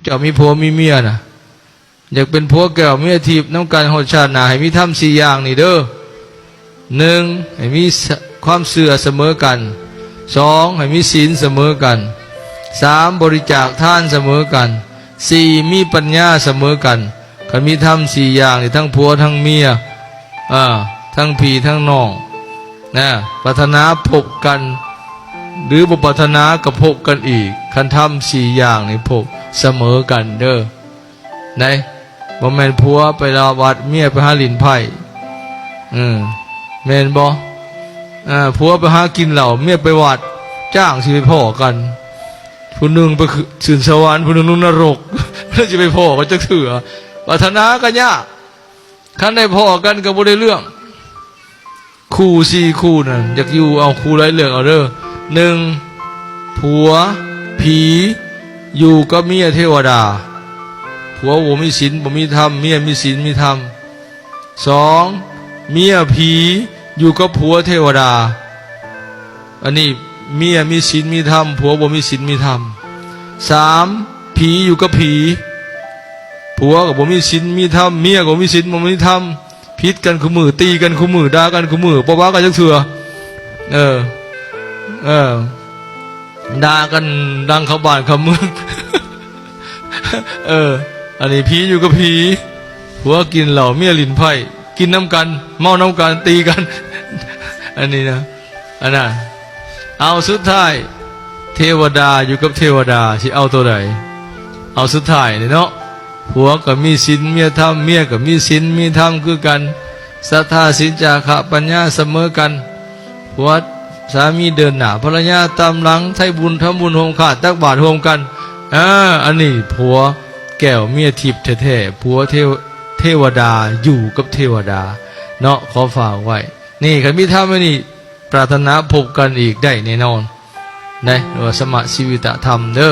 ເຈົ້າມີຜົວມີເມຍນະ ຢາກເປັນຜົວແກ້ວເມຍທິບນຳກັນຮອດຊາດໜ້າ ໃຫ້ມີທຳສີ່ຢ່າງນີ້ເດີ້. ໜຶ່ງ ໃຫ້ມີຄວາມເຊື່ອສະເໝີກັນ. ສອງ ໃຫ້ມີສິນສະເໝີກັນ. ສາມ ບໍລິຈາກທານສະເໝີກັນ. ສີ່ ມີປັນຍາສະເໝີກັນ. ຄັນມີທຳສີ່ຢ່າງນີ້ ທັງຜົວທັງເມຍ ເອີ ທັງພີ່ທັງນ້ອງນະ ປາດຖະໜາພົບກັນ ຫຼື ບໍ່ປາດຖະໜາກໍພົບກັນອີກ ຄັນທຳສີ່ຢ່າງນີ້ພົບສະເໝີກັນເດີ້. ໄດ້ ບໍ່ແມ່ນຜົວໄປລາວັດ ເມຍໄປຫາຫຼິ້ນໄພ້ ເອີ ແມ່ນບໍ່? ເອີ ຜົວໄປຫາກິນເຫຼົ້າ ເມຍໄປວັດ ຈ້າງຊິໄປພໍ້ກັນ ຜູ້ໜຶ່ງໄປຂຶ້ນສະຫວັນ ຜູ້ໜຶ່ງລົງນະລົກ ແລ້ວຊິໄປພໍ້ກັນຈັກເທື່ອ? ປາດຖະໜາກໍຍາກ ຄັນໄດ້ພໍ້ກັນກໍບໍ່ໄດ້ເລື່ອງ. ຄູ່ສີ່ຄູ່ນັ້ນ ຢາກຢູ່ເອົາຄູ່ໃດເລືອກເອົາເດີ້. ໜຶ່ງ ຜົວຜີຢູ່ກັບເມຍເທວະດາ ຜົວບໍ່ມີສິນບໍ່ມີທຳ ເມຍມີສິນມີທຳ. ສອງ ເມຍຜີຢູ່ກັບຜົວເທວະດາ ອັນນີ້ເມຍມີສິນມີທຳ ຜົວບໍ່ມີສິນມີທຳ. ສາມ ຜີຢູ່ກັບຜີ ຜົວກໍບໍ່ມີສິນມີທຳ ເມຍກໍບໍ່ມີສິນບໍ່ມີທຳ ຜິດກັນຄູ່ມື້ ຕີກັນຄູ່ມື້ ດ່າກັນຄູ່ມື້ ບໍ່ວ່າກັນຈັກເທື່ອ. ເອີ ເອີ ດ່າກັນດັງເຂົ້າບ້ານເຂົ້າເມືອງ. ເອີ ອັນນີ້ຜີຢູ່ກັບຜີ ຜົວກິນເຫຼົ້າ ເມຍຫຼິ້ນໄພ້ ກິນນຳກັນ ເມົານຳກັນ ຕີກັນ ອັນນີ້ນະ ອັນນັ້ນ ເອົາ ສຸດທ້າຍ ເທວະດາຢູ່ກັບເທວະດາ ຊິເອົາໂຕໃດ? ເອົາສຸດທ້າຍນີ້ເນາະ ຜົວກໍມີສິນເມຍທຳ ເມຍກໍມີສິນມີທຳຄືກັນ ສັດທາ ສິນ ຈາຄະ ປັນຍາສະເໝີກັນ ຜົວສາມີເດີນໜ້າ ພັນລະຍາຕາມຫຼັງ ໃຊ້ບຸນທຳບຸນຮ່ວມຄ້າ ຕັກບາດຮ່ວມກັນ. ເອີ ອັນນີ້ຜົວແກ້ວເມຍທິບແທ້ໆ ຜົວເທວ- ເທວະດາຢູ່ກັບເທວະດາເນາະ ຂໍຝາກໄວ້. ນີ້ ຄັນມີທຳອັນນີ້ ປາດຖະໜາພົບກັນອີກໄດ້ແນ່ນອນ ນະ ເອີ້ນວ່າສະມະຊີວິຕະທຳເດີ້.